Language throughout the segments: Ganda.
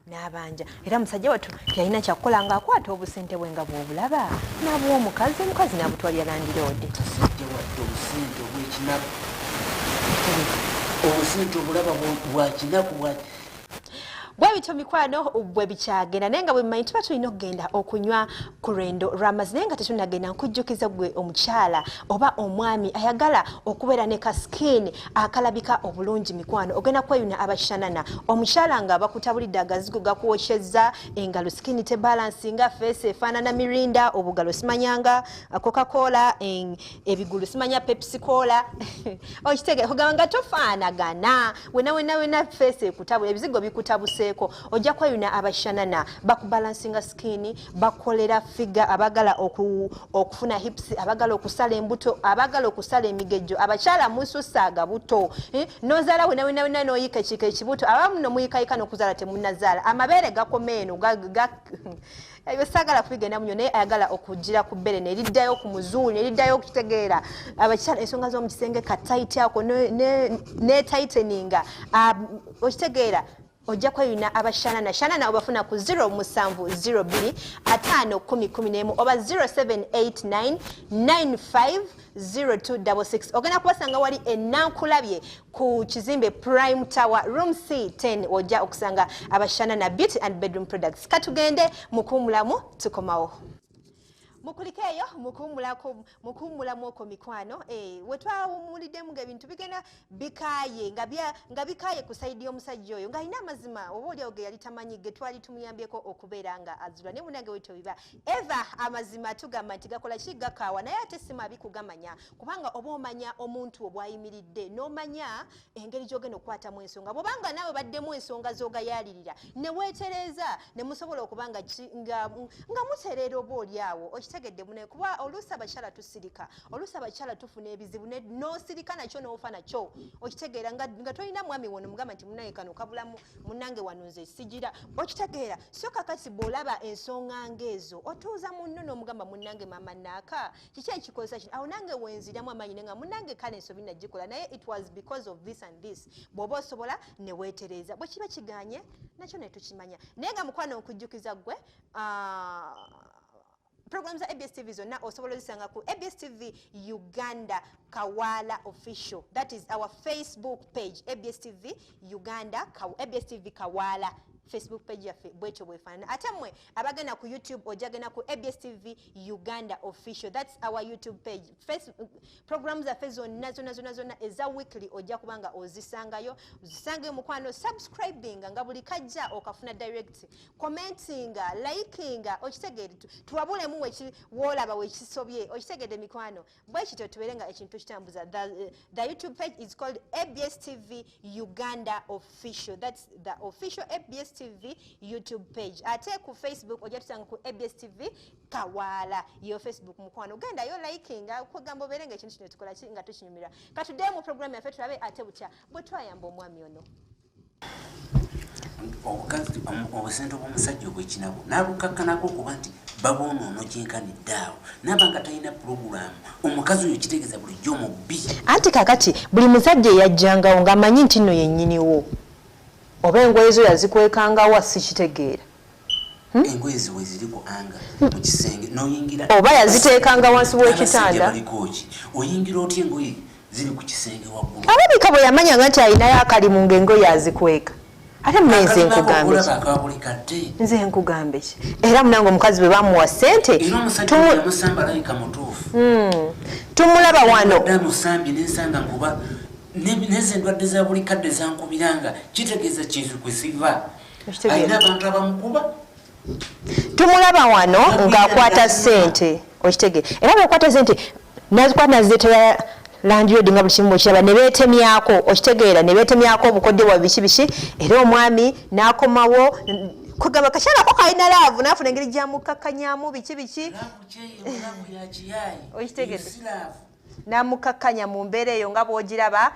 N'abanja. Era musajja wattu teyalina kyakukola ng'akwata obusente bwe nga bw'obulaba n'abuwa omukazi, omukazi n'abutwalira landiroodi. Kasajja wattu obusente obw'ekinaku, obusente obulaba bwa kinaku bwa Bwe bityo mikwano bwe bikyagenda, naye nga bwe mmanyi tuba tulina okugenda okunywa ku lwendo lw'amazzi, naye nga tetunnagenda nkujjukiza gwe omukyala oba omwami ayagala okubeera ne ka skin akalabika obulungi. Mikwano, ogenda kweyuna abashanana. Omukyala nga bakutabulidde agazigo gakuwokyezza engalo, skin tebalansinga, face efaanana mirinda, obugalo simanyanga Coca-Cola, ebigulu simanya Pepsi Cola, okitegeera? Kugamba nga tofaanagana wena wena wena, face ekutabula, ebizigo bikutabuseeko, ojja kweyuna abashanana bakubalansinga skin, bakolera figure, abagala okufuna hips, abagala okusala embuto, abagala okusala emigejjo. Abakyala mususa agabuto, eh? Nozaala wena wena wena noyika ekika ekibuto, abamu nomuyikayika nokuzaala temunazaala, amabeere gakoma eno ebyo saagala kubigenda munyo, naye ayagala okugira ku bbere neriddayo ku muzuuli neriddayo okutegeera. Abakyala, ensonga z'omu kisenge katight ako ne tighteninga, okitegeera? Ojja kweyuna abashanana. Shanana obafuna ku 0702 5 10 11 oba 0789 95 0266. Ogenda kubasanga wali enankulabye ku kizimbe Prime Tower, room C10, ojja okusanga abashanana Beauty and Bedroom Products. Katugende mukuwumulamu, tukomawo. Mukulike eyo mukuwumulamu okwo mikwano. Wetwawumuliddemu nga ebintu bigenda bikaaye, nga bikaaye ku side y'omusajja oyo ng'alina amazima oba oliawo ge yali tamanyi ge twali tumuyambyeko okubeera nga azula. Naye munange, wetyo biba eva amazima tugamba nti gakola ki? Gakaawa, naye ate si mabi kugamanya, kubanga oba omanya omuntu obwayimiridde n'omanya engeri gy'ogenda okukwatamu ensonga. Bw'obanga naawe baddemu ensonga z'ogayaalirira ne weetereeza ne musobola okuba nga mutereera oba oli awo, okitegedde mune? Kuba oluusi abakyala tusirika, oluusi abakyala tufuna ebizibu n'osirika nakyo n'ofa nakyo, okitegeera? Nga tolina mwami wono mugamba nti munange kano kabulamu, munange wano nze sigira, okitegeera? So kakati bw'olaba ensonga ng'ezo, otuuza munno n'omugamba, "Munnange maama naaka, kiki ekikozesa kino?" Awo nange wenziramu amaanyi nenga, "Munnange, kale ensobi nagikola, naye it was because of this and this." Bw'oba osobola ne weetereeza, bwe kiba kiganye nakyo ne tukimanya. Naye nga mukwano nkujjukiza ggwe, program za ABS TV zonna osobola ozisanga ku ABS TV Uganda Kawala Official. That is our Facebook page, ABS TV Uganda, ABS TV Kawala Facebook page yaffe bwetyo bwefaanana. Ate mmwe abagenda ku YouTube, ojja genda ku ABS TV Uganda Official, that's our YouTube page. Program zaffe zonna zonna zonna zonna eza weekly ojja kuba nga ozisangayo, ozisangayo mukwano. Subscribinga nga buli kajja okafuna direct, commentinga, likinga, okitegeere? Tuwabulemu woolaba wekisobye, okitegedde mikwano? Bwe kityo tubeere nga ekintu kitambuza. The YouTube page is called ABS TV Uganda Official. That's the official ABS TV YouTube page. Ate ku Facebook ojja tusanga ku ABS TV Kawaala, yo Facebook mukwano. Gendayo, likinga, kwegamba obeere nga ekintu kino tukola ki nga tukinyumirwa. Katuddeyo mu programu yaffe tulabe ate butya bwe twayamba omwami ono. Obukazi obusente bw'omusajja obw'ekinaku n'abukakkanako okuba nti babwonoona kyenkanidde awo naaba nga talina pulogulaamu, omukazi oyo kitegeeza bulijjo mubbi. Anti kakati buli musajja eyajjangawo ng'amanyi nti nno yennyiniwo, oba engoye zo yazikwekangawa, sikitegeera. Engoye ziwe ziri ku hanger mu kisenge noyingira. Oba yaziteekanga wansi Abasajja w'ekitanda. Baliko ki? Oyingira otya engoye ziri ku kisenge waggulu? Alabika bwe yamanyanga nti alinayo akalimu ng'engoye azikweka. Ate munaye nze nkugambe ki? Olaba akabuli kadde. Nze nkugambe ki? Era munange omukazi bwe bamuwa ssente, Era omusajja oyo yamusamba alabika mutuufu. Tumulaba wano. Badde amusambye nensanga nkuba neze endwadde za buli kadde zankubiranga, kitegeeza kintu kwe siva. Ekitegeeza. Alina abantu abamukuba. Tumulaba wano ng'akwata ssente, okitege? Era bwekwata ssente nazikwata nazireetera landlord nga buli kimu bwekiraba, ne beetemyako, okitegeera? Ne beetemyako obukodde bwa biki biki, era omwami n'akomawo kugamba kakyalako kalina love, n'afuna engeri gyamukakkanyamu biki biki. Love kyeyo, love ya kiyayi. Okitegedde? Eyo si love. N'amukakkanya mu mbeera eyo nga bw'ogiraba.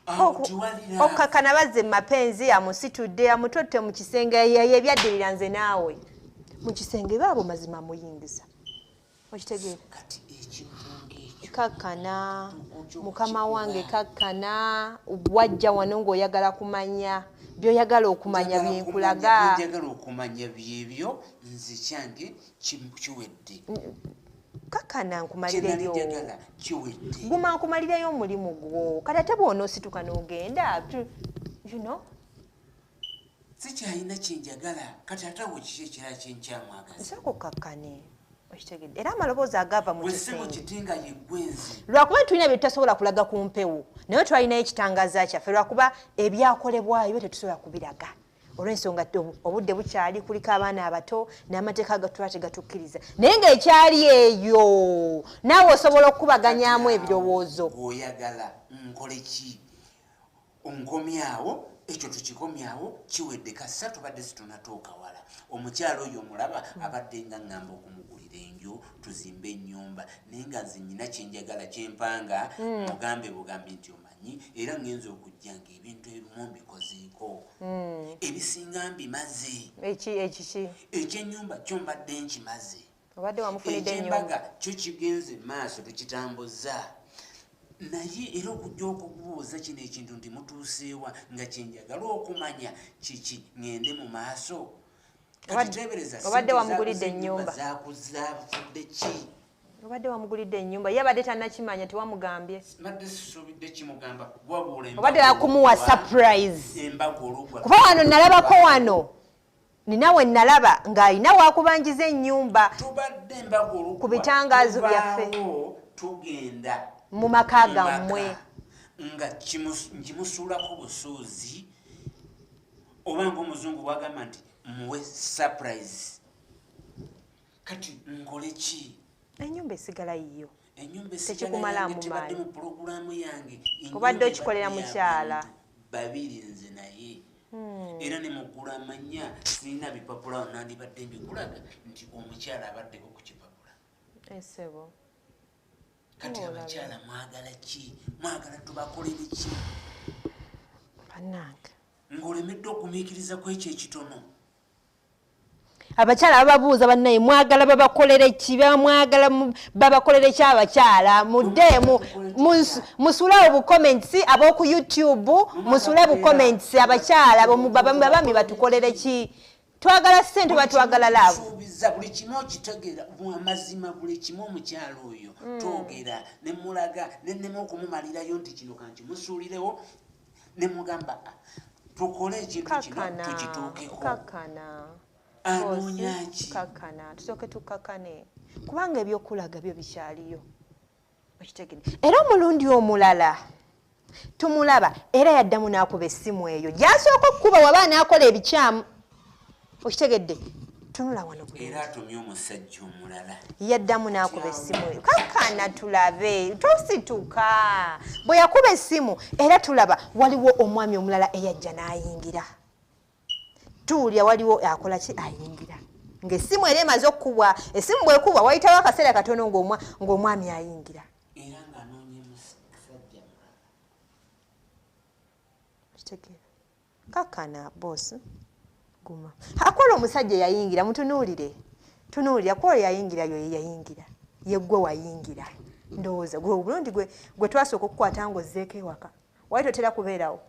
Awo tewali love. Okkakkana bazze mu mapenzi, amusitudde, amutotte mu kisenge, yebyaddirira nze naawe mu kisenge baabo mazima amuyingiza, okitegeera? Kati ekintu ng'ekyo Kakkana. Ojja Mukama okukikola. wange, kakkana. Wajja wano ng'oyagala kumanya. Byoyagala okumanya Njagala byenkulaga. kumanya, byenjagala okumanya byebyo, nze kyange kiwedde. Kakana Kyenali nkumalireyo. njagala kiwedde. Guma nkumalireyo omulimu gwo. Kati ate bw'onoosituka n'ogenda, you know. Sikyalina kyenjagala kati, ate awo kiki ekirala kyenkyamwagaza? Nsooka okkakkane, okitegedde? Era amaloboozi agava mu Bwe ssebo kisenge. Kiti nga yeggwenzi. Lwakuba tulina bye tutasobola kulaga ku mpewo, naye twalinayo ekitangaza kyaffe, lwakuba ebyakolebwayo byo tetusobola kubiraga olw'ensonga nti obudde bukyali, kuliko abaana abato n'amateeka agatula tegatukkiriza, naye ng'ekyali eyo naawe osobola okukubaganyamu ebirowoozo. Oyagala nkole ki? Nkomyawo ekyo, tukikomyawo, kiwedde. Kassa tubadde situnatuuka wala. Omukyalo oyo omulaba, abadde nga ŋŋamba okumugulira enju, tuzimbe ennyumba, naye nga nze nyina kyenjagala kyempanga. Mugambe bugambi nti omanyi, era ŋŋenza okujja nga ebintu ebimu mbikozeeko, ebisinga mbimaze. Eki ekiki? Ekyennyumba kyo mbadde nkimaze. Obadde wamufunidde ennyumba. Ekyembaga kyo kigenze maaso, tukitambuza, naye era okujja okubuuza kino ekintu nti mutuuseewa, nga kyenjagala okumanya kiki, ŋŋende mu maaso. Kati teebereza Obadde ssente wamugulidde zaguze ennyumba. Zakuzafudde ki? Obadde wamugulidde ennyumba, ye abadde tannakimanya, tewamugambye. Mbadde sisuubidde kimugamba, wabula Obadde wakumuwa surprise. Embaga olugwa. Kuba wano nalabako, wano nina we nalaba ng'alina wakubanjiza ennyumba. Tubadde embaga olugwa, Ku bitangaazo byaffe. tuvaawo, tugenda mu maka mu gammwe. Maka, nga nkimusuulako busuuzi, oba ngaomuzungu bwagamba nti muwe surprise. Kati nkole ki? Ennyumba esigala yiyo. Ennyumba Tekikumalaamu esigala tebadde maanyi. mu pulogulaamu yange. Obadde Ennyumba okikolera ebadde mukyala. y'abantu babiri, nze naye. Era ne mugula amanya sirina bipapula, nandibadde mbikulaga nti omukyala abaddeko ku kipapula. Esebo. Kati Ng'olaba. abakyala mwagala ki? Mwagala tubakolere ki? Bannange. Ng'olemedde okumiikiriza ku ekyo ekitono. Abakyala bababuuza, bannaye mwagala babakolere ki? Bamwagala babakolere ki? Abakyala muddeemu, musulewo bucomments, ab'oku YouTube musule bucomments. Abakyala bami batukolere ki? Twagala ssente oba twagala love? Suubiza buli kimu, okitegeera amazima, buli kimu omukyalo oyo twogera nemulaga, nenema okumumalirayo nti kino kankimusuulirewo, nemugamba, "Ah, tukole ekintu kino Kakana. tukituukeko." Kakana. Anoonya ki? Kakana, tusooke tukakane, kubanga ebyokulaga byo bikyaliyo, okitegedde? Era omulundi omulala tumulaba era yaddamu n'akuba essimu eyo gyasooka okukuba waba anaakola ebikyamu, okitegedde? Tunula wano bulungi. Era atumye omusajja omulala. Yaddamu n'akuba essimu eyo. Kakana tulabe, tosituka. Bwe yakuba essimu era tulaba waliwo omwami omulala eyajja n'ayingira. Tuwulira waliwo akola ki, ayingira ng'essimu era emaze okukubwa. Essimu bwekubwa wayitawo akaseera katono ng'omwami ayingira. Era ng'anoonya musajja mulala. Kitegeera? Kakana boss, guma. Akola omusajja eyayingira, mutunuulire, tunuulira kwoyo yayingira, yo yayingira, yeggwe wayingira. Ndowooza gwe obulungi gwe twasooka okukwata ng'ozzeeko ewaka, wali totera kubeerawo.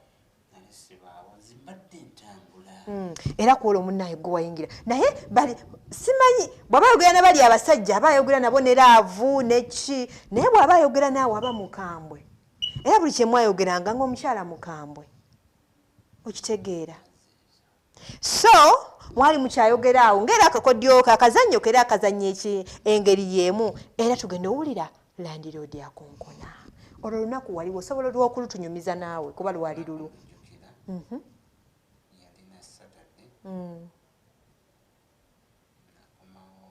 Nale sibaawo, nze mbadde ntambula. Era kwolwo munnaye gwe wayingira, naye bali simanyi bw'aba ayogera na bali abasajja aba ayogera nabo ne love neki, naye bw'aba ayogera naawe aba mukambwe. Era buli kyemwayogeranga ng'omukyala mukambwe, okitegeera? So mwali mukyayogera awo ngaera akakodyoka akazannyo kera akazannyo eki engeri y'emu, era tugenda owulira landlord akonkona. Olwo olunaku waliwo, osobola olwokulutunyumiza naawe, kuba lwali lulu. Njukira yalina Saturday. Nakomawo.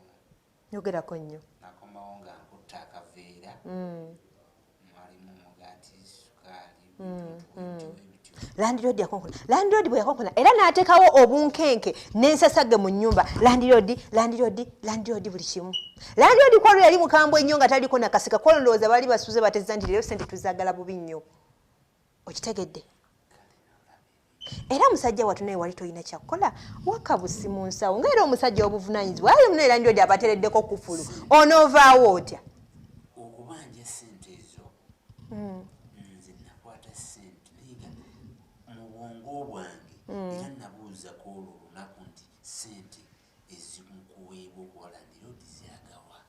Yogerako nnyo. Nakomawo nga nkutta akaveera, mwalimu omugaati, sukaali, bintu ebityo. Landlord yakonkona. Landlord bwe yakonkona era n'ateekawo obunkenke n'ensasage mu nnyumba. Landlord, landlord, landlord, buli kimu landlord. Kwolwo yali mukambwe nnyo nga taliko nakasika. Kwolwo ndowooza baali basuze batezza nti leero sente tuzaagala bubi nnyo, okitegedde? Era musajja watu naye wali tolina kyakukola, wakabusi mu nsawo, ngaera omusajja obuvunanyizibwa ali muno. Landlord abatereddeko kufulu, onoovaawo otya? Okubanja sente ezo, nze nakwata sente, naye nga mu bwongo bwange Era nabuuzako olwo olunaku nti sente ezimukuweebwa okuwa landlord ziragawa?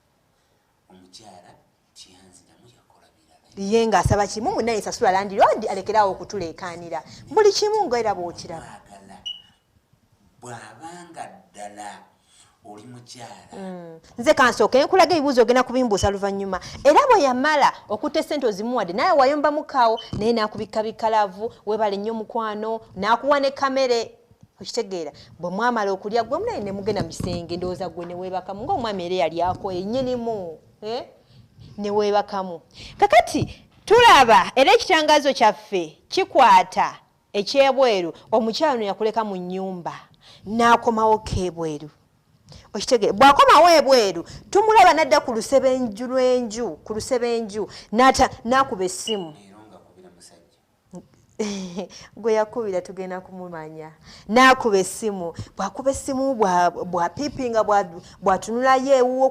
Omukyala tiyanziramu, yakola birala. Ye ng'asaba kimu, munnaye sasula landlord alekerawo okutuleekaanira buli kimu, ngaera bw'okiraba. Mwagala bw'abanga ddala oli mukyala. Nze kansooke nkulaga ebibuuzo, ogenda kubimbuusa luvannyuma. Era bwe yamala okutta essente ozimuwadde, naye wayombamukawo naye n'akubikabika love, weebale nnyo mukwano, n'akuwa ne kamere, okitegeera? Bwe mwamala okulya, gwe munaye ne mugenda mu kisenge, ndowooza gwe ne weebakamu ng'omwami era yalyako ennyinimu, eh? Ne weebakamu. Kakati tulaba era ekitangaazo kyaffe kikwata ekyebweru. Omukyala ono yakuleka mu nnyumba n'akomawo kebweru, okitegeera? Bw'akomawo ebweru tumulaba n'adda ku lusebenju lw'enju, ku lusebenju n'akuba essimu. Leero nga kubira musajja. Gwe yakubira tugenda kumumanya. N'akuba essimu, bw'akuba essimu, bw'apiipinga, bw'atunulayo ewuwo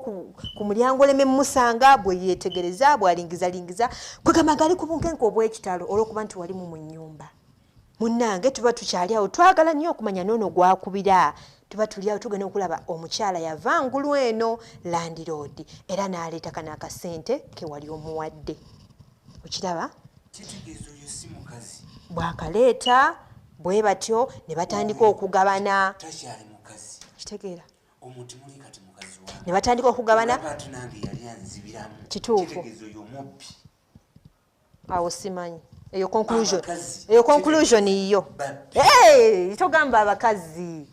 ku mulyango oleme mumusanga, bwe yeetegereza, bw'alingizalingiza, kwegamba nga ali ku bunkenke obw'ekitalo olw'okuba nti walimu mu nnyumba. Munnange, tuba tukyali awo, twagala nnyo okumanya noono gwakubira. Tuba tuli awo, tugenda okulaba omukyala yava ngulu eno landlord era n'aleeta kano akasente ke wali omuwadde, okiraba? Kitegeeza oyo si mukazi. Bwakaleeta bwe batyo ne batandika okugabana. Takyali mukazi. Kitegeera? Omuntu muli kati mukazi wange. Ne batandika okugabana. Olaba ate nange yali anzibiramu. Kituufu. Kitegeeza oyo mubbi. Awo simanyi eyo conclusion. Abakazi. Eyo conclusion yiyo. Babbi. Hey, togamba abakazi,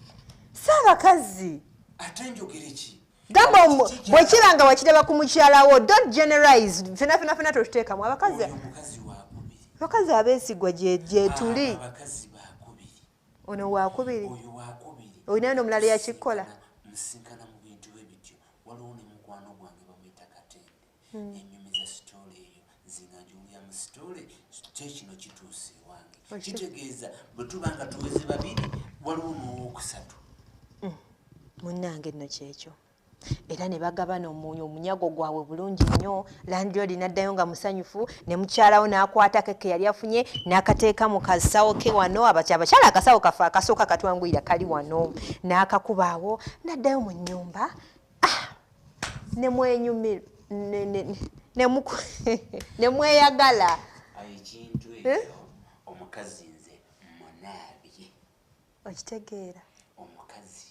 si abakazi. Ate njogere ki? Gamba bwe kiba nga wakiraba ku mukyala wo, don't generalize. Fena fena fena totuteekamu abakazi. Oyo mukazi wakubiri. Abakazi abeesigwa gye tuli. Abakazi bakubiri. Ono wakubiri. Oyo wakubiri. Olinayo n'omulala yakikola. Musinkana mu bintu bwe bityo. Waliwo ne mukwano gwange bamuyita Katende, enyumiza story eyo, nze nga njiwulira mu story kyekino kituuse ewange. Kitegeeza bwe tuba nga tuweze babiri, waliwo n'owokusatu. Munnange nno kyekyo, era ne bagabana omunyago gwabwe bulungi nnyo. Landlord n'addayo nga musanyufu, ne mukyalawo n'akwata keke yali afunye n'akateeka mu kasawo ke wano. Abakyala akasawo kaffe akasooka katwanguyira kali wano, n'akakubaawo n'addayo mu nnyumba. Ah, ne mwenyumira ne mweyagala. Ekintu ekyo omukazi nze munaabye. Okitegeera? Omukazi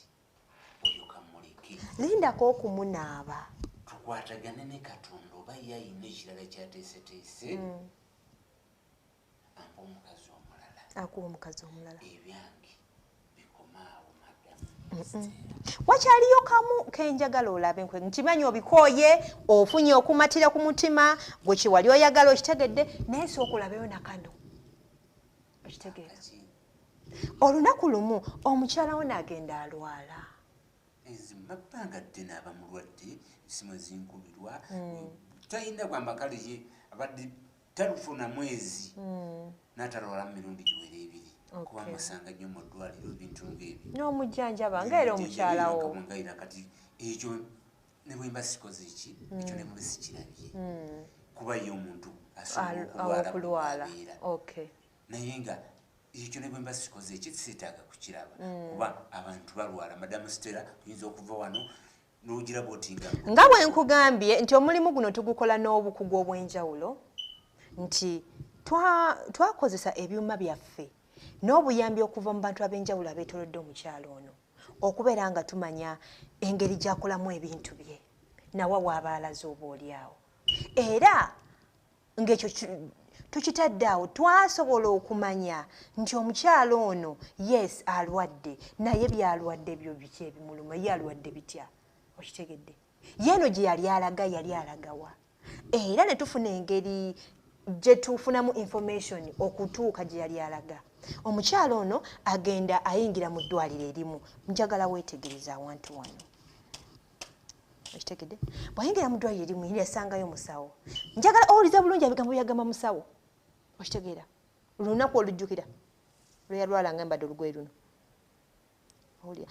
oyo kamuleke. Lindako okumunaaba. Tukwatagane ne Katonda, oba ye ayina ekirala kyateeseteese, ampa omukazi omulala. Akuwa omukazi omulala. Ebyange bikomaawo, madamu Stella. Wakyaliyo kamu kenjagala olabe. Nkwe nkimanyi obikooye, ofunye okumatira ku mutima gwe kiwali oyagala, okitegedde, naye sooka olabeyo nakano, okitegeera? Kaki? Olunaku lumu omukyala wo n'agenda alwala. Ezi mabbanga ddene aba mulwadde, esimu ezinkubirwa talina gwamba. Kale ye abadde talufuna mwezi n'atalwala mu mirundi giwera ebiri, kuba musanga nnyo mu ddwaliro, ebintu ng'ebyo. N'omujjanjaba ngaera omukyalawo. Ngaera kati ekyo ne bwe mba sikoze ki, ekyo ne bwe sikirabye, kuba ye omuntu asobola okulwala okulwala bw'abeera. Naye nga ekyo ne bwe mba sikoze eki, seetaaga kukiraba, kuba abantu balwala. Madamu Stella, oyinza okuva wano n'ogiraba oti nga Nga bwe nkugambye nti omulimu guno tugukola n'obukugu obw'enjawulo, nti twakozesa ebyuma byaffe n'obuyambi okuva mu bantu ab'enjawulo abeetolodde omukyalo ono, okubeera nga tumanya engeri gy'akolamu ebintu bye nawa waaba alaze oba oli awo. Era ng'ekyo tukitadde awo, twasobola okumanya nti omukyalo ono, yes, alwadde, naye byalwadde byo biki ebimuluma? Ye alwadde bitya? Okitegedde? Yeeno gye yali alaga, yali alagawa? Era ne tufuna engeri gye tufunamu information okutuuka gye yali alaga. Omukyalo ono agenda ayingira mu ddwaliro erimu. Njagala weetegereza awantu wano, okitegedde? Bw'ayingira mu ddwaliro erimu, yasangayo musawo. Njagala owuliza bulungi ebigambo byagamba musawo, okitegeera? Lunaku olujjukira lwe yalwala nga mbadde olugoye luno. Owulira?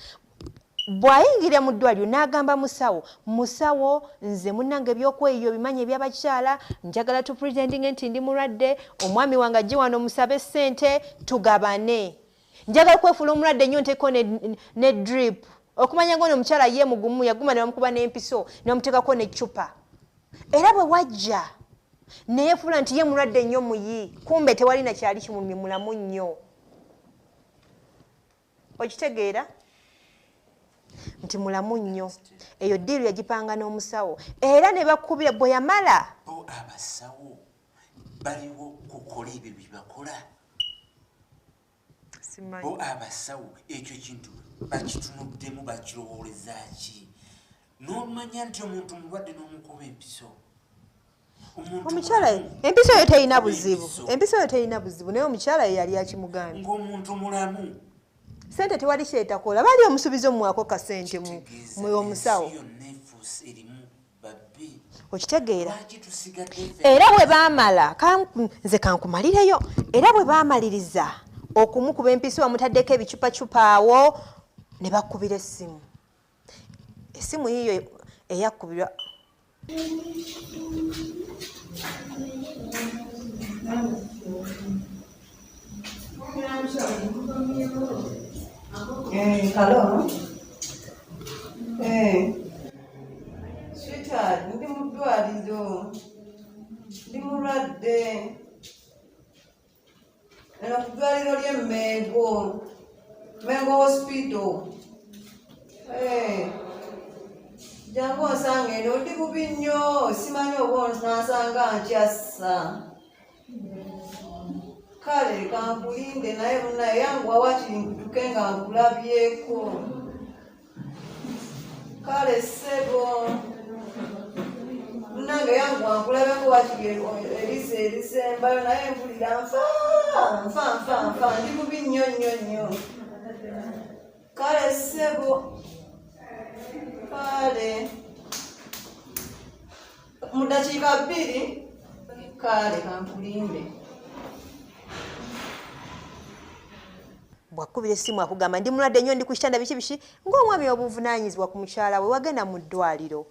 Bw'ayingira mu ddwaliro n'agamba musawo, "Musawo, nze munnange ebyokweyiyo bimanyi ebyabakyala, njagala tu pretending nti ndi mulwadde, omwami wange ajje wano musabe ssente tugabane." Njagala kwefuula omulwadde nnyo, nteeko ne drip, okumanya nga ono omukyala ye mugumu, yaguma ne bamukuba n'empiso ne bamuteekako n'eccupa. Era bwe wajja neyefuula nti ye mulwadde nnyo muyi, kumbe tewali nakyali kimulumye, mulamu nnyo. Okitegeera nti mulamu nnyo. Eyo deal yagipanga n'omusawo era ne bakubira bwe yamala. Bo abasawo baliwo kukola ebyo bye bakola? Bo abasawo ekyo kintu bakitunuddemu, bakirowooleza ki? N'omanya nti omuntu mulwadde n'omukuba empiso. Omukyala empiso yo terina buzibu, empiso yo terina buzibu, naye omukyala ye yali akimugambye ng'omuntu mulamu. Sente tewali kyetakola, bali omusuubiza omuwaako kasente mu omusawo. Okitegeera? Era bwe baamala, nze kankumalireyo, era bwe baamaliriza okumukuba empiso, bamutaddeko ebicupacupa awo, ne bakubira essimu. Essimu yiyo eyakubirwa. Hello. Sweetheart, ndi mu ddwaliro. Ndi mulwadde. Eno ku ddwaliro ly'e Mengo. Mengo Hospital. Jangu onsange eno, ndi bubi nnyo, simanyi oba onansanga nkyassa. Kale kankulinde, naye munaye yanguwa wakiri nkutuke nga nkulabyeko. Kale ssebo, munange yanguwa nkulabeko wakiri eriiso erisembayo, naye mpulira nfa nfa nfa nfa, ndi bubi nnyo nnyo nnyo. Kale ssebo, kale mu ddakiika 2, kale kankulinde. Bwakubira essimu akugamba ndi mulwadde nnyo, ndi ku kitanda, biki biki. Ng'omwami obuvunaanyizibwa ku mukyala we, wagenda mu ddwaliro.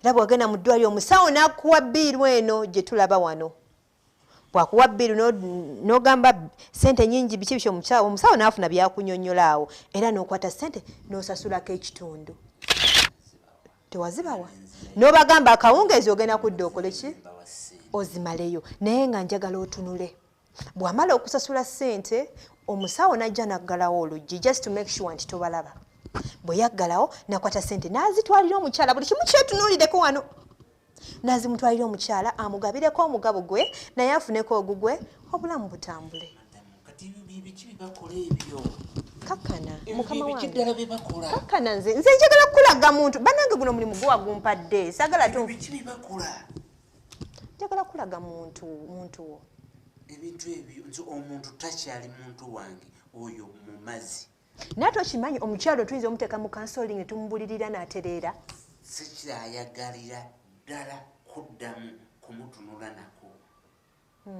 Era bwagenda mu ddwaliro, omusawo n'akuwa bill eno gye tulaba wano. Bwakuwa bill n'ogamba sente nyingi, biki biki, omusawo n'afuna byakunyonnyola awo, era n'okwata sente n'osasulako ekitundu. Tewazibawa, n'obagamba akawungeezi ogenda kudda okole ki, ozimaleyo. Naye nga njagala otunule, bw'amala okusasula ssente, omusawo n'ajja n'aggalawo oluggi just to make sure nti tobalaba. Bwe yaggalawo, nakwata ssente n'azitwalira omukyala. Buli kimu kyetunuulireko wano, n'azimutwalira omukyala amugabireko omugabo gwe, naye afuneko ogugwe, obulamu butambule. Kakkana, mukama wange, kakkana. Nze njagala kukulaga muntu. Bannange, guno mulimu guwa gumpadde, saagala tu, njagala kulaga muntu wo. Ebintu ebyo, nze omuntu takyali muntu wange oyo mu mazzi. Naye ate okimanyi, omukyalo tuyinza omuteeka mu counselling ne tumubulirira n'atereera. Sikyayagalira ddala kuddamu kumutunula nako.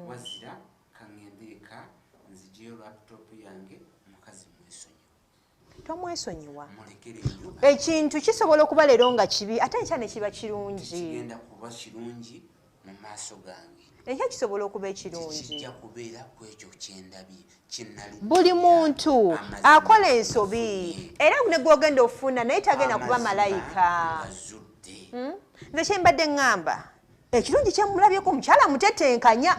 Wazira kaŋŋende eka nziggyeyo laptop yange, mukazi mwesonyiwe. Tomwesonyiwa. Mulekere enju. Ekintu kisobola okuba leero nga kibi, ate enkya ne kiba kirungi. Kigenda kuba kirungi mu maaso gange. Enkya kisobola okuba ekirungi. Kijja kubeera ku ekyo kyendabye kyenali. Buli muntu akola ensobi, era ne gwogenda ofuna naye tagenda kuba malayika. Gazudde. Nze kyembadde ŋŋamba, ekirungi kyemulabyeko, omukyala mutetenkanya.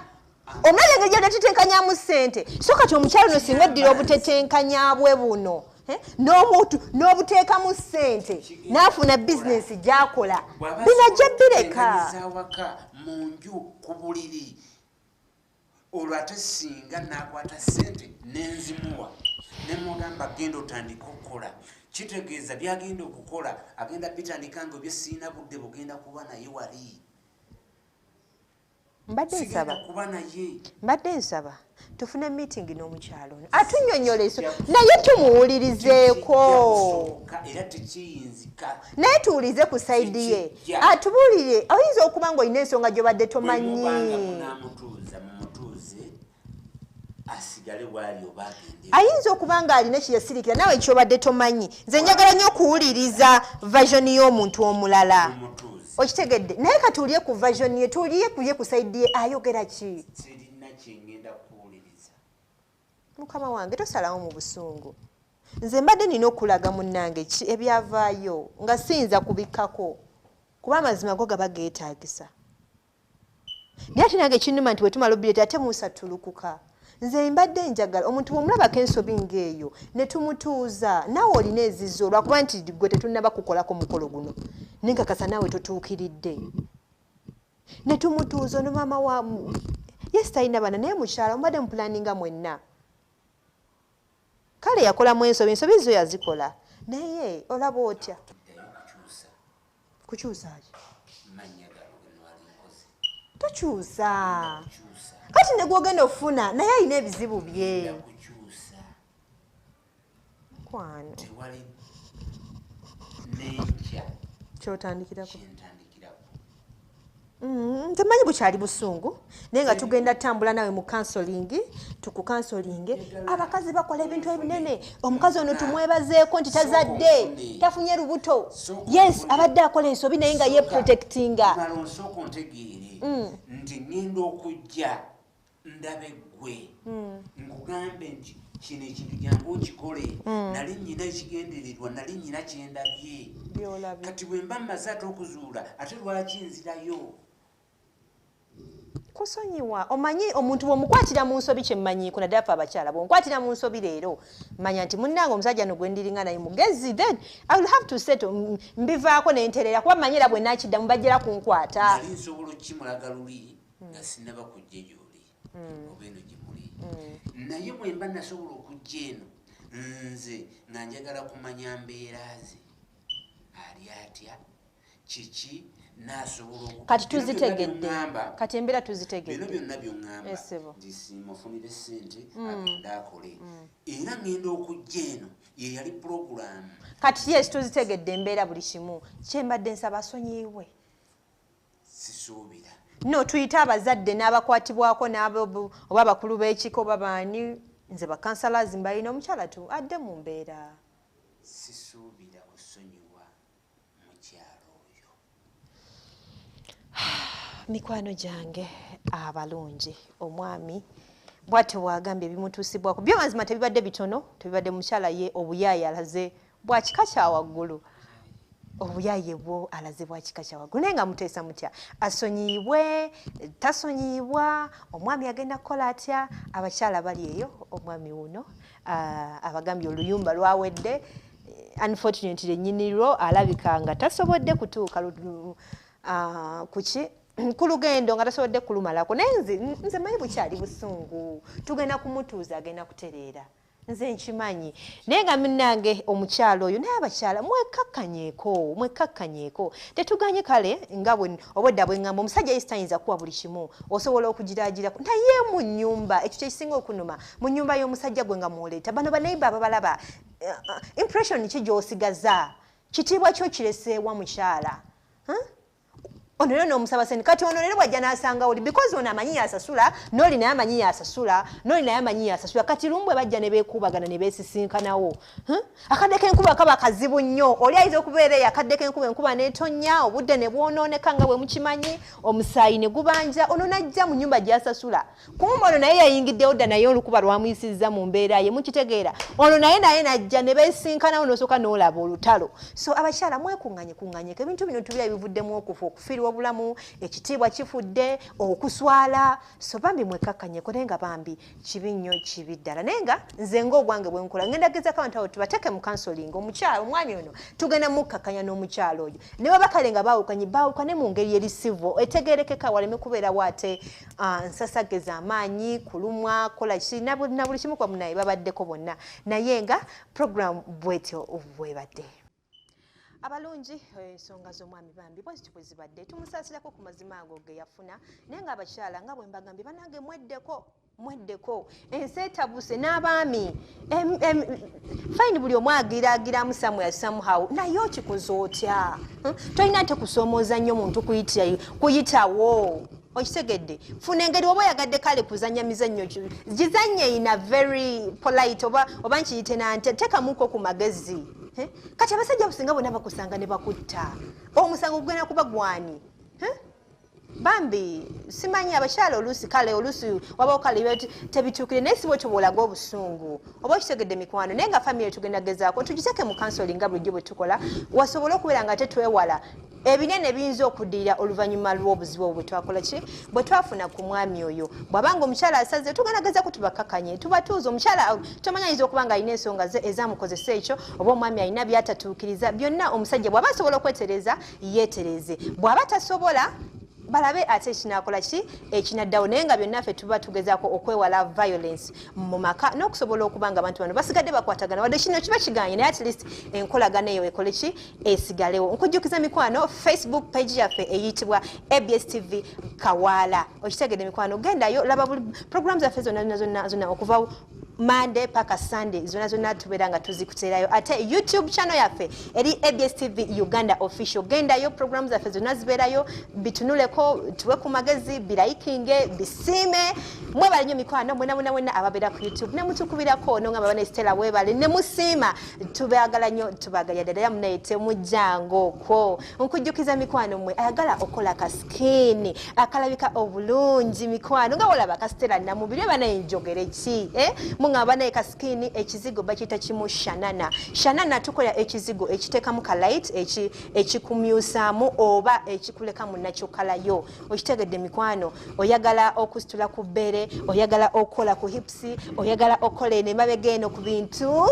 Omulabye engeri gyatetenkanyamu ssente? So kati omukyala ono singa oddira obutetenkanya bwe buno, n'omuntu n'obuteekamu ssente n'afuna bizinesi gy'akola, binajja bireka. Awaka mu nju ku buliri olwo, ate singa nakwata ssente nenzimuwa nemugamba genda otandike okukola, kitegeeza byagenda okukola agenda bitandika nga ebyo siina budde bugenda kuba naye wali. Mbadde Sigenda nsaba kuba naye. Mbadde nsaba tufune meeting n'omukyalo ono atunyonyola eso, naye tumuwulirizeeko. Kusoboka era tekiyinzika. Naye tuwulize ku side ye. Tekijja. Atubuulire. Oyinza okuba ng'olina ensonga gy'obadde tomanyi. Bwemubanga munamutuuza, mumutuuze asigale waali oba agende. Ayinza okuba ng'alina kyeyasirikira naawe kyobadde tomanyi. Nze njagala nnyo okuwuliriza version y'omuntu omulala. Mumutuuze. Okitegedde? Naye katuwulire ku version ye, tuwulire kuye ku side ye ayogera ki. Sirina kyengenda kuwuliriza. Mukama wange, tosalawo mu busungu. Nze mbadde nina okulaga munnange ki ebyavaayo nga siyinza kubikkako, kuba amazima go gaba geetaagisa. Naye ate nange kinnuma nti bwe tumala obireeta ate musattulukuka. Nze mbadde njagala omuntu bw'omulabako ensobi ng'eyo ne tumutuuza. Naawe olina ezizo, olwakuba nti gwe tetunnaba kukolako mukolo guno, nenkakasa naawe totuukiridde. Ne tumutuuza ono maama wa yes, talina baana, naye mukyala mubadde mupulaninga mwenna. Kale yakolamu ensobi, ensobi zo yazikola, naye olaba otya? Ddayo kukyusa. Kukyusa ki? Mannya gano ge nwali nkoze. Tokyusa. Kukyusa. Kati ne gwogenda okufuna naye alina ebizibu bye. Dda kukyusa. Kwano. Tewali nenkya. Kyotandikirako. Kyentandikirako. Temanyi bukyali busungu, naye nga tugenda tambula nawe mu counseling, tukucounselinge. Abakazi bakola ebintu ebinene. Omukazi ono tumwebazeeko nti tazadde, tafunye lubuto. Yes, abadde akola ensobi, naye nga ye protectinga. Mala onsooka ontegeere nti ŋŋenda okujja ndabe ggwe, nkugambe nti kino ekintu jangu okikole. Nali nnyina ekigendererwa, nali nnyina kyendabye. Byolabye. Kati bwe mba mmaze ate okuzuula, ate lwaki nzirayo? Kusonyiwa. Omanyi omuntu bw'omukwatira mu nsobi, kyemmanyiiko naddala fe abakyala, bw'onkwatira mu nsobi leero, manya nti munnange omusajja no gwe ndiringa naye mugezi, then I will have to settle. Mbivaako nenterera, kuba manyi era bwe nakiddamu bajjera kunkwata. Nali nsobola okukimulaga luli nga sinnaba kujja gy'oli oba eno gye muli, naye bwe mba nasobola okujja eno nze nga njagala kumanya mbeera ze, ali atya, kiki, nasobola Kati Bino byonna tuzitegedde. by'oŋŋamba- Kati embeera Bino tuzitegedde. byonna byoŋŋamba Esebo. nti simufunire sente agende akole, era ŋŋenda okujja eno ye yali pulogulaamu. Kati yes, tuzitegedde embeera, buli kimu. Kyembadde nsaba, asonyiibwe. Sisuubira. No, tuyite abazadde n'abakwatibwako n'abo, oba abakulu b'ekika oba baani. Nze bakansalazi mbalina. Omukyala tu adde mu mbeera. Sisuubira kusonyiwa mukyalo oyo. Mikwano gyange abalungi, omwami bw'atyo bw'agambye ebimutuusibwako byo mazima tebibadde bitono, tebibadde. Mukyala ye obuyaaye alaze bwa kika kya waggulu, obuyaaye bwo alaze bwa kika kya waggulu. Naye nga muteesa mutya? Asonyiibwe, tasonyiibwa? Omwami agenda kukola atya? Abakyala bali eyo, omwami wuno abagambye oluyumba lwawedde. Unfortunately, nnyini lwo alabika nga tasobodde kutuuka kuki ku lugendo, nga tasobodde kulumalako. Naye nze manyi bukyali busungu, tugenda kumutuuza, agenda kutereera, nze nkimanyi. Naye nga munnange omukyalo oyo, naye abakyala mwekakkanyeeko, mwekakkanyeeko. Tetuganye kale nga obwedda bwe ŋŋamba, omusajja yesi tayinza kuwa buli kimu, osobola okugiraagirako, naye mu nnyumba ekyo kyekisinga okunuma. Mu nnyumba y'omusajja gwe nga mwoleeta bano baneiba ababalaba, impression ki gy'osigaza? Kitiibwa kyo kireseewa, mukyala? Huh? Ono rero n'omusaba sente. Kati ono rero bwajja n'asanga oli, because ono amanyi yasasula, n'oli naye amanyi yasasula, n'oli naye amanyi yasasula. Kati lumu bwe bajja ne beekuubagana ne beesisinkanawo, huh? Akadde k'enkuba kaba kazibu nnyo. Oli ayinza okubeera eyo akadde k'enkuba, enkuba n'etonnya, obudde ne bwonooneka nga bwe mukimanyi, omusaayi ne gubanja. Ono n'ajja mu nnyumba gy'asasula, kumbe ono naye yayingiddewo dda, naye olukuba lwamuyisizza mu mbeera ye, mukitegeera. Ono naye najja ne beesinkanawo, n'osooka n'olaba olutalo. So abakyala mwekuŋŋanye kuŋŋanyeko. Ebintu bino tubira bivuddemu okufa, okufiirwa obulamu, ekitiibwa kifudde, okuswala. So bambi mwekkakkanyeko. Naye nga bambi kibi nnyo, kibi ddala. Naye nga nze ng'ogwange bwe nkola, ngenda gezako abantu abo tubateeke mu counseling. Omukyala, omwami ono tugenda mukkakkanya n'omukyala oyo, ne baba kale nga baawukanye, baawukane mu ngeri eri civil, etegeerekeka, waleme kubeerawo ate nsasage z'amaanyi, kulumwa, kola ki na buli kimu, kuba munaye babaddeko bonna. Naye nga program bwetyo bwebadde. Abalungi, ensonga z'omwami bambi bwezityo bwe zibadde. Tumusaasirako ku mazima ago ge yafuna. Naye nga abakyala, nga bwe mbagambye, banange mweddeko, mweddeko. Ensi etabuse n'abaami. Fine, buli omu agiraagiramu somewhere somehow, naye okikoze otya? Tolina nte kusoomooza nnyo muntu kuyitawo. Okitegedde? Funa engeri oba oyagadde kale kuzanya mizannyo, gizanye in a very polite, oba nkiyite nante, tekamuko ku magezi. Eh? Kati abasajja businga bonna bakusanga ne bakutta, omusango gugenda kuba gwani? Eh? Bambi simanyi abakyala oluusi, kale oluusi wabawo kale tebituukire, naye si bwetyo bwolaga obusungu, oba okitegedde mikwano. Naye nga famire tugenda gezaako tugiteeke mu counseling nga bulijjo bwe tukola, wasobole okubeera nga tetwewala ebinene biyinza okuddirira oluvannyuma lw'obuzibu obwo bwe twakola ki, bwe twafuna ku mwami oyo. Bw'abanga omukyala asaze, tugenda gezaako tubakakanye, tubatuuze. Omukyala tomanyi, ayinza okuba nga alina ensonga ze ezamukozesa ekyo, oba omwami alina byatatuukiriza byonna. Omusajja bw'aba asobola okwetereza, yeetereze. Bw'aba tasobola, balabe ate ekinakola ki, ekinaddawo. Naye nga byonna ffe tuba tugezaako okwewala violence mu maka n'okusobola okuba nga abantu bano basigadde bakwatagana. Wadde kino kiba kiganye, naye at least enkolagana eyo ekole ki, esigalewo. Nkujjukiza mikwano, Facebook page yaffe eyitibwa ABS TV Kawaala. Okitegedde mikwano? Gendayo, laba buli program zaffe zonna zonna zonna zonna, okuva Monday paka Sunday, zonna zonna tubeera nga tuzikuteerayo. Ate YouTube channel yaffe eri ABS TV Uganda Official. Gendayo, program zaffe zonna zibeerayo, bitunuleko, tuwe ku magezi, birayikinge, bisiime. Mwebale nnyo mikwano, mwena mwena mwena ababeera ku YouTube nemutukubirako nongamba bane Stella webale, nemusiima. Tubaagala nnyo, tubagalya ddala. Era munaye temujjango okwo. Nkujjukiza mikwano, mmwe ayagala okola ka skin akalabika obulungi, mikwano, nga wolaba ka Stella Namubiri, banaye njogere ki, eh? Mungamba naye ka skin, ekizigo bakiyita kimu Shanana. Shanana tukola ekizigo ekiteekamu ka light, ekikumyusaamu oba ekikuleka mu nakyokalayo. Okitegedde mikwano? Oyagala okusitula ku bbeere, oyagala okukola ku hips, oyagala okukola eno emabega eno ku bintu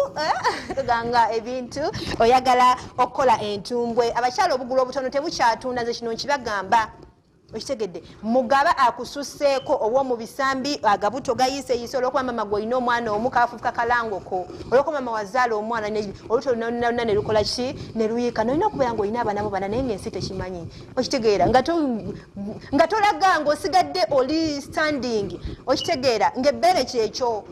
ganga ebintu, oyagala okukola entumbwe. Abakyala, obugulu obutono tebukyatunda, ze kino nkibagamba. Okitegedde? Mugaba akususeeko ow'omu bisambi, agabuto gayiiseyise olwokuba mama gwe olina omwana omu, kafuuka kalangoko olwokuba mama wazaala omwana, oluto lwonna ne lukola ki, ne luyiika. Nolina okubeera ngaolina abaana bo bana, naye ngaensi tekimanyi. Okitegeera? Nga tolaga ngaosigadde oli standing. Okitegeera ngaebbeere kyekyo?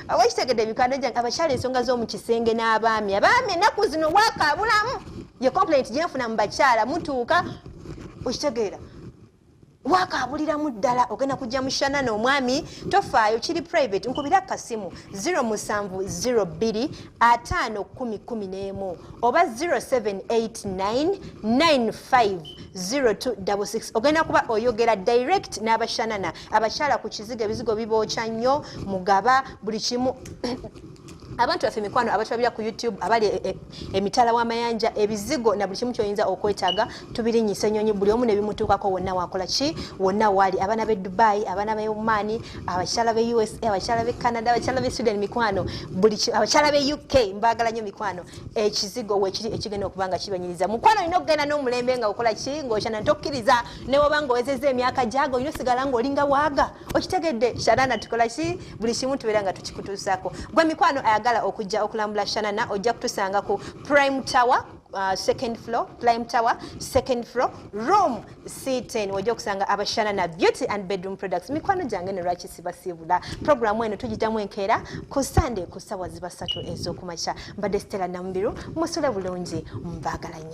Oba okitegedde mikwano gyange abakyala, ensonga z'omu kisenge n'abaami, abaami ennaku zino wakaabulamu ye complaint gyenfuna mu bakyala. Mutuuka, okitegeera, wakaabuliramu ddala, ogenda kujja mushanana omwami tofaayo, kiri private. Nkubira kasimu 0702 5 10 11 oba 0789 950266. Ogenda kuba oyogera direct n'abashanana. Abakyala ku kizigo, ebizigo bibookya nnyo, mugaba buli kimu. Abantu baffe mikwano abatulabira ku YouTube abali emitala w'amayanja, ebizigo na buli kimu kyoyinza okwetaaga tubirinyisa ennyonyi, buli omu nebimutuukako wonna wakola ki, wonna waali. Abaana b'e Dubai, abaana b'e Oman, abakyala b'e USA, abakyala b'e Canada, abakyala b'e Sweden, mikwano, buli abakyala b'e UK, mbaagala nnyo mikwano. Ekizigo weekiri ekigenda okuba nga kibanyiriza. Mukwano, olina okugenda n'omulembe nga okola ki, ng'okyana ntokkiriza newoba ng'owezezza emyaka gyago, olina osigala ng'olinga waaga. Okitegedde? Shanana tukola ki, buli kimu tubeera nga tukikutuusaako. Gwe mikwano ayagala okujja okulambula Shanana, ojja kutusanga ku Prime Tower, second floor, Prime Tower second floor, room C10, wojja okusanga abashanana Beauty and Bedroom Products. Mikwano gyange, ne lwaki sibasiibula? Programu eno tugitamu enkeera ku Sunday ku ssaawa ziba 3 ez'okumakya. Mbadde Stella Namubiru, musule bulungi, mbaagala nnyo.